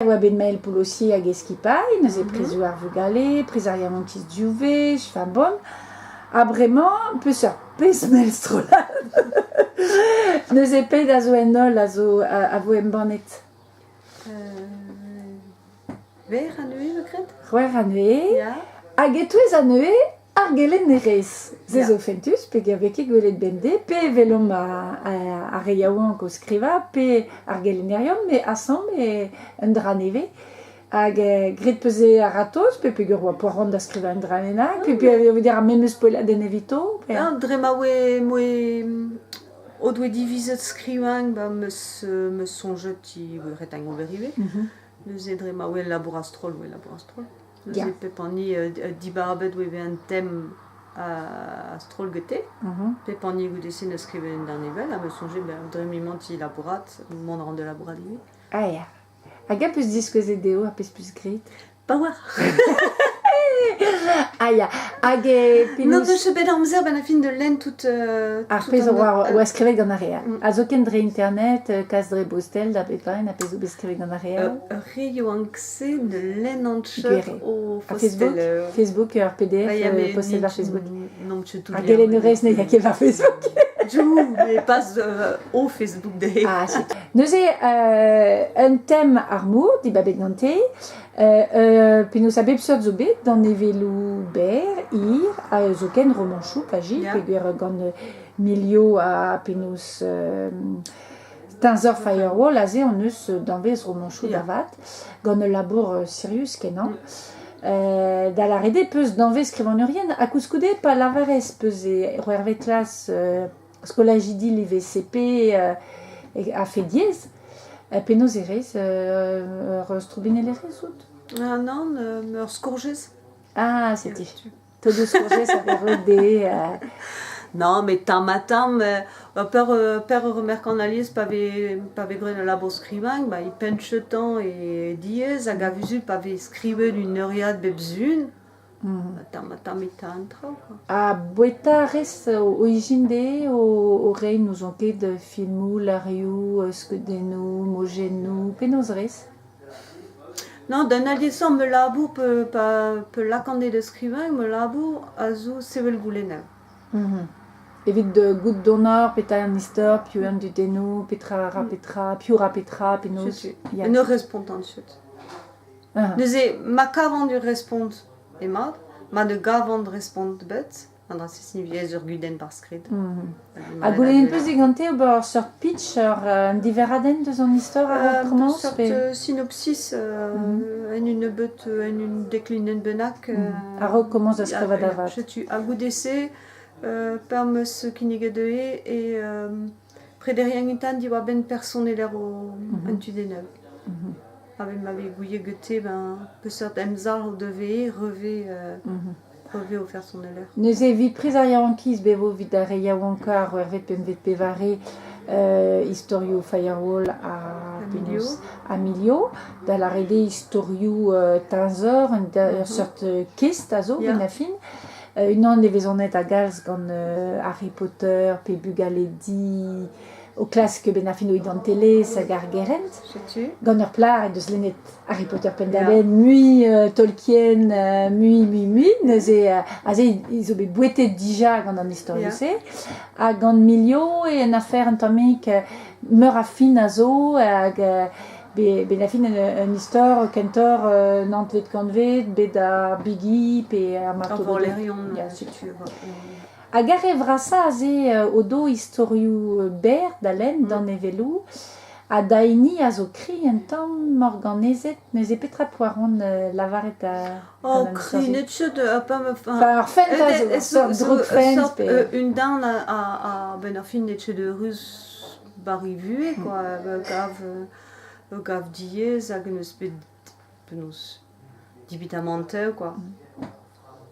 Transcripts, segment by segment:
Oa bet Mael Poulossier hag e skipailh, neuze prizioù ar vugale, priz ar yaouankiz div wech, enfin bon. Ha bremañ, peseurt pezh mell strollad Neuze pet a zo en holl a zo a vo embannet? Ver anezhe, 'vo graet? C'hwec'h anezhe. Ya. Hag e-touez anezhe, ar gelennerez. Se Ya. zo fentus, peogwir 'vez ket gwelet bemdez, pe e welomp ar re yaouank o skrivañ, pe ar gelennerion, met asambl eo un dra nevez. Hag graet 'peus se a-ratozh, pe peogwir 'oa poan da skrivañ un dra bennak, pe peogwir ar memes poelladenn evito pe... Ah, dre ma oe moe o doe divizet skrivañ, ba 'meus 'meus soñjet e oe ret ober ivez. Neuze dre ma oe labour a-stroll, oe labour a-stroll. Neuze pep hini dibabet oe bet an tem a-stroll gete. Pep hini goude-se 'neus skrivet un danevell ha me soñje ben dre m'emañ ti labourat, mont a ran da labourat ivez. Ah ya. Hag a peus diskouezet dezho ar pezh 'peus graet? Pa oar. Ah ya, hag N'o penaos... deus bet amzer benn ar fin da lenn tout Ar tout pezh an oa skrivet gant ar re all. Mm. Ha zoken dre internet, kas dre bostel da bep un, ar pezh zo bet skrivet gant ar re all. Ur re yaouank-se ne lennont ket Gwir eo. o Ha Facebook, fostel. Facebook, ur PDF Ah ya, mais postet war Facebook. n'omp ket tout Ar gelennerez ne ya ket war Facebook. Jou, mais pas au Facebook dezhe. Ah, setu. Neuze, un tem ar mor, dibabet gante, penaos a bep seurt zo bet, danevelloù berr, hir, ha zoken romanchoù, kaji, peogwir gant Milio ha penaos Teñzor Firewall, aze hon eus danvez romanchoù da vat, gant ul labour sirius-kenañ. Da lâret eo peus danvez skrivagnerien, ha koulskoude pa lavarez peus e c'hwec'hvet klas skolajidi live CP a-fet yezh, penaos e rez ur strobinellerez out? Ah nann, ur skourjez. Ah, setu. Taolioù skourjez a vez roet dezhe. Non, mais tamm-ha-tamm, per ur remerkan alies pa vez pa vez graet ul labour skrivañ, ba e penn-chetañ e diaes hag a-vuzul pa vez skrivet un euriad bep sizhun, tamm-ha-tamm e ta an traoù quoi. Ha boueta a rez o ijin dezhe o reiñ n'ouzon ket filmoù, levrioù, skeudennoù, mojennoù, penaos 'rez? Non, d'un aliesañ ma labour pe pa pe lakaan da skrivañ ma labour a zo sevel goulennoù. Evit goût donoc'h petra an istor, piv an dudennoù, petra a ra petra, piv ra petra, penaos. Setu, en ur respontan seut. Neuze, ma kavan ur respont eo mat, ma ne gavan respont ebet, An dra-se signifie ur gudenn par skrid. Ha goulennet 'peus digante ober ur seurt pitch, ur un diverradenn deus an istor a-raok komañs Seurt pe synopsis en un nebeut, en un deklinenn bennak. A-raok komañs da skrivañ da vat. Setu, ha goude-se, per 'm eus kinniget dezhe e prederiañ gantan diwar-benn personeler an tudennoù. A-benn ma vez gouiet gante ben, peseurt emzalc'h o devez, revez Revez o personeler. Neuze evit priz ar yaouankiz, bet vo evit ar re yaouankañ ar c'hwec'hvet, pempvet, pevare istorioù Firewall ha penaos ha Milio, da lâret eo istorioù teñzor, ur seurt kest a zo benn ar fin. Unan e vezont a galz gant Harry Potter pe bugale di o klask benn ar fin o identelezh hag ar gerent. Setu. Gant ur plac'h he deus lennet Harry Potter penn-da-benn, mui Tolkien, mui, mui, mui. Neuze, aze, zo bet bouetet dija gant an istorioù-se. Ha gant Milio eo un afer un tammig meur a fin a zo hag bet a fin un istor kentoc'h naontekvet kantved, bet ar bigi pe ar martoloded. Ya, setu. Hag ar re vrasañ aze o do istorioù berr da lenn, danevelloù, ha da hini a zo kri un tamm morganezed. Neuze petra poaron lavaret da Oh, kri n'eo ket pa ma Enfin, ur fent a zo, ur seurt droukfent pe... Un darn a-benn ar fin n'eo ket eürus war e vuhez quoi. Gav gav diaes hag n'eus bet penaos dibitamanteù quoi.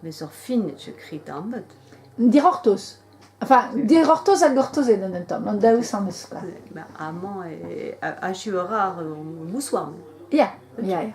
Mes ur fin n'eo ket kri tamm ebet. Dic'hortoz. Enfin, dic'hortoz ha gortozet en un tamm, an daou memes quoi. Amañ e achu a ra ar mousc'hoarzh. Ya, ya, ya.